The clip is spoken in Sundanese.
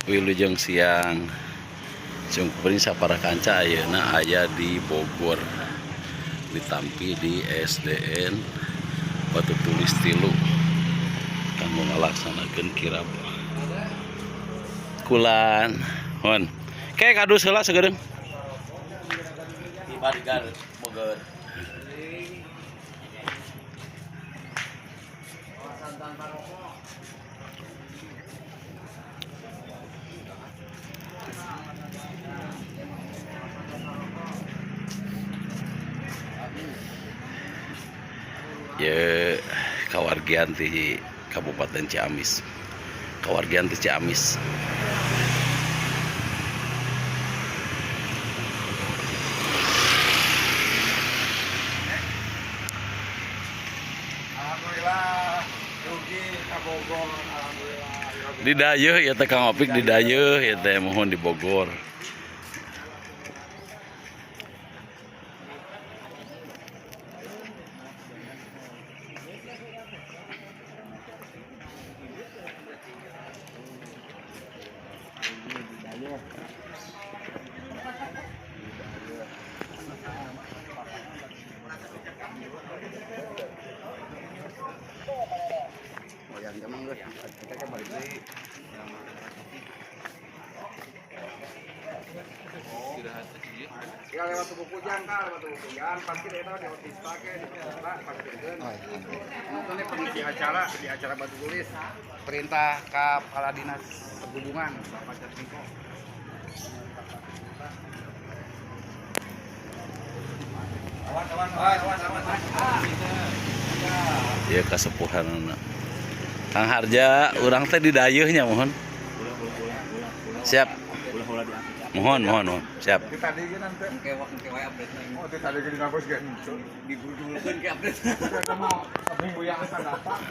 Wilujeng siang. Simkuring sapara kanca ayeuna aya di Bogor, ditampi di SDN Batu Tulis 3 kanggo ngalaksanakeun kirab kulan. Hon ke kadus heula sagedeung. Di Barigar Bogor. Ye kawargian ti Kabupaten Ciamis, kawargian ti Ciamis. Alhamdulillah rugi ka Bogor, alhamdulillah. Di dayeuh ieu teh Kang Opik, di dayeuh ieu teh mohon di Bogor. Ya lewat Tugu Kujang ka, lewat Tugu Kujang, parkir eta di Otista ke, di Otista parkirkeun. Nontonnya pengisi acara di acara Batu Tulis, perintah ka Kepala Dinas Perhubungan Bapak Jatmiko. Awas, awas, awas, awas, awas. Ieu kasepuhanana Kang Harja, urang teh di dayeuh nya mohon. Siap. Mohon, mohon, mohon. Siap. Di tadi ge nanti. Engke wae update lagi. Oh, di tadi ge dina bos ge henteu. Digrudulkeun ke update. Kita mau minggu yang akan datang.